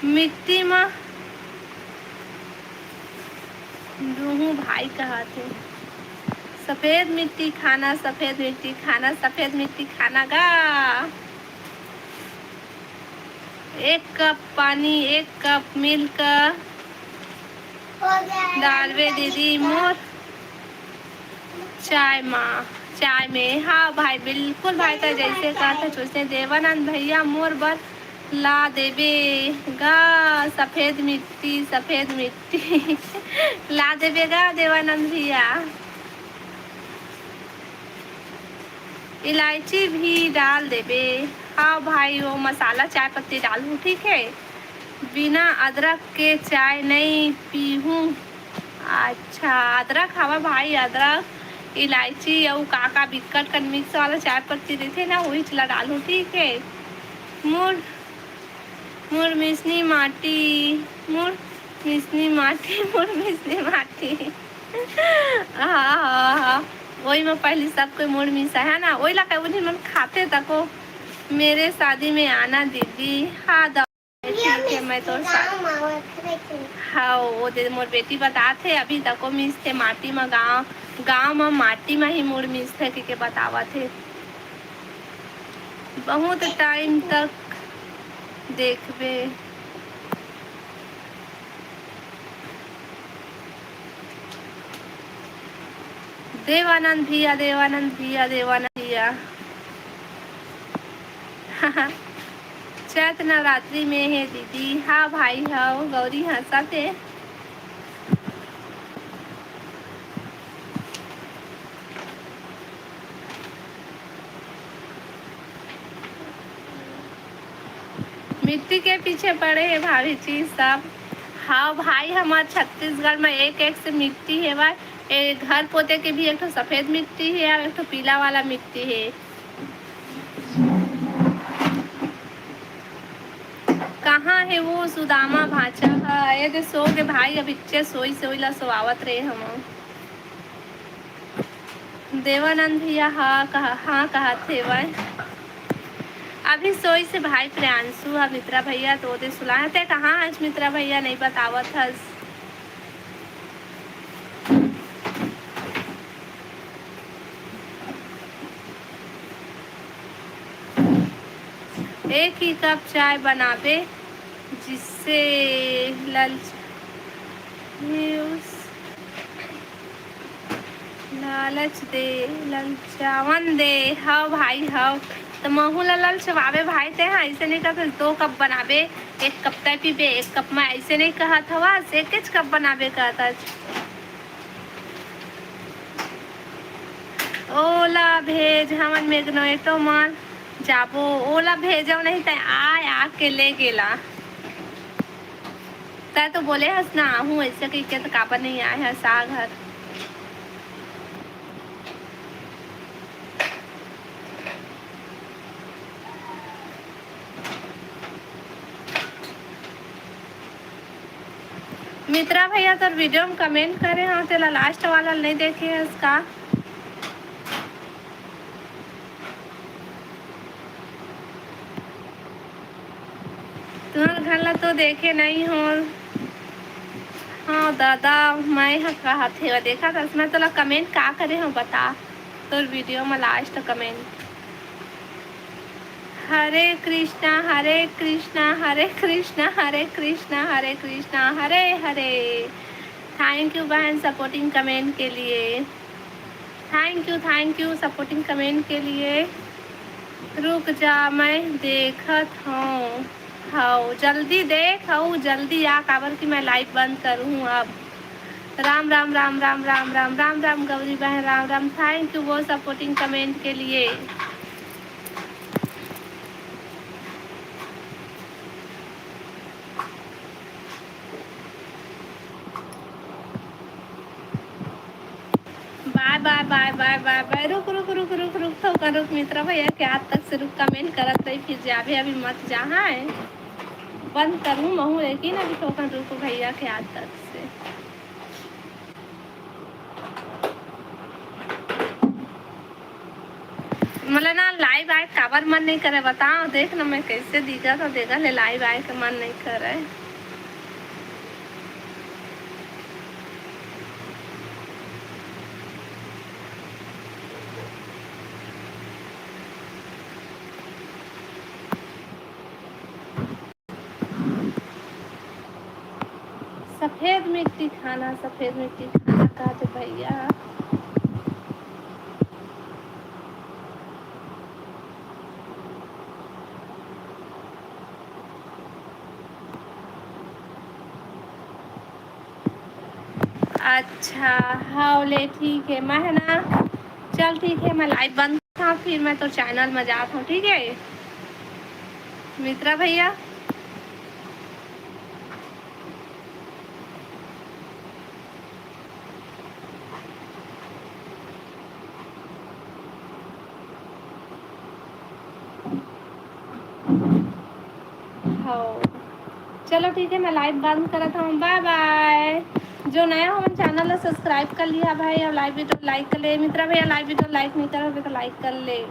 मिट्टी म दूहूँ भाई कहत हे, सफेद मिट्टी खाना, सफेद मिट्टी खाना, सफेद मिट्टी खाना गा। एक कप पानी, एक कप मिल्क डालबे दीदी मोर चाय मा, चाय में। हाँ भाई, बिल्कुल भाई, त जैसे कहत हस वैसे। देवानंद भैया, मोर बर ला देबे गा सफेद मिट्टी, सफेद मिट्टी ला देबे गा देवानंद भैया। इलायची भी डाल देबे। हाँ भाई, वो मसाला चाय पत्ती डालहूँ, ठीक है। बिना अदरक के चाय नहीं पीहूँ। अच्छा, अदरक हवा भाई, अदरक, इलायची अउ का का बिक्कट कन मिक्स वाला चाय पत्ती देथे ना, वही चला डालहूँ, ठीक है। मोर, मोर मिसनी माटी, मोर मिसनी माटी, मोर मिसनी माटी। हाँ, हाँ, हाँ। वही में पहली सब कोई मोर मिसा है ना, वही ला कहे, उन्हीं मन खाते तको, मेरे शादी में आना दीदी। हाँ, ठीक है, मैं तो सा-, हाँ, वो दे मोर बेटी बताथे, अभी तको मिसथे माटी म, गाँव, गाँव म माटी म ही मोर मिसथे, के, के बतावत हे। बहुत टाइम तक देखबे। देवानंद भैया, देवानंद भैया, देवानंद भैया। चैत नवरात्रि में हे दीदी। हाँ भाई, हाँ, गौरी हंसत हे। मिट्टी के पीछे पड़े हे भाभी जी सब। हाँ भाई, हमार छत्तीसगढ़ में एक एक से मिट्टी हेवय। ए, घर पोते के भी एक ठो सफेद मिट्टी हे अउ एक ठो पीला वाला मिट्टी हे। कहाँ हे वो सुदामा भांचा ह? ए दे सो गे भाई, अभी चे सोई से ओइला सोआवत रहे हम। देवानंद भैया, हाँ कहा, हाँ कहत हेवय। अभी सोई से भाई प्रियांशु ह, मित्रा भैया तो ओदे सुलाए। ते कहाँ हस मित्रा भैया, नहीं बतावत हस। एक ही कप चाय बनाबे, जिससे ललच-, उस लालच दे, ललचावन दे। हव भाई, हव। त महू ला ललचवाबे भाई, ते हा अइसे नइ कहत हस, दो कप बनाबे, एक कप तय पीबे, एक कप मैं, अइसे नइ कहत हवस, एकेच कप बनाबे कहत हस। ओला भेज, हमन मेगनोएटो म जाबो। ओला भेजव नहीं, तै आय, आके ले गेला। तै तो बोले हस ना, आहूँ अइसे कहिके, त काबर नहीं आय हस आ घर? मित्रा भैया, तोर video में comment करे हंव, तेला last वाला नहीं देखे हस का? तुहर घर ला तो देखे नहीं हो। हाँ दादा, मैं ह कहत हे, देखा था, मैं तोला comment का करे हंव, बता। तोर video में last comment। हरे कृष्णा, हरे कृष्णा, हरे कृष्णा, हरे कृष्णा, हरे कृष्णा, हरे हरे। Thank you बहन, supporting comment के लिए। Thank you, thank you supporting comment के लिए। रुक जा, मैं देखत हूँ। हव, जल्दी देख, हव, जल्दी आ, काबर कि मैं live बंद करूँ अब। राम, राम, राम, राम, राम, राम, राम, राम, गौरी बहन, राम, राम। Thank you वो supporting comment के लिए। बाय, बाय, बाय, बाय, बाय, बाय। रुक, रुक, रुक, रुक, रुक, थोकन रुक, मित्रा भैया के आज तक से रुक, comment करत रही, फिर जाबे, अभी मत जा, हाँ। बंद करूँ महूँ, लेकिन अभी थोकन रुक भैया के आज तक से। मोला ना live आए काबर मन नहीं करे, बताओ। देख ना, मैं कैसे दिखत हंव, देखा ले, live आए के मन नहीं करे। सफेद मिट्टी खाना, सफेद मिट्टी खाना कहत हे भैया। अच्छा, हव ले, ठीक हे, मैं ह ना, चल ठीक हे, मैं live बंद फिर मैं तोर चैनल में जात हूँ, ठीक है मित्रा भैया। हाँ, चलो ठीक है, मैं लाइव बंद करत हूँ, बाय बाय। जो नया हो, चैनल ला सब्सक्राइब कर लिहा भाई, और लाइव वीडियो लाइक कर ले। मित्रा भैया, लाइव वीडियो लाइक नहीं करत हो तो लाइक कर ले।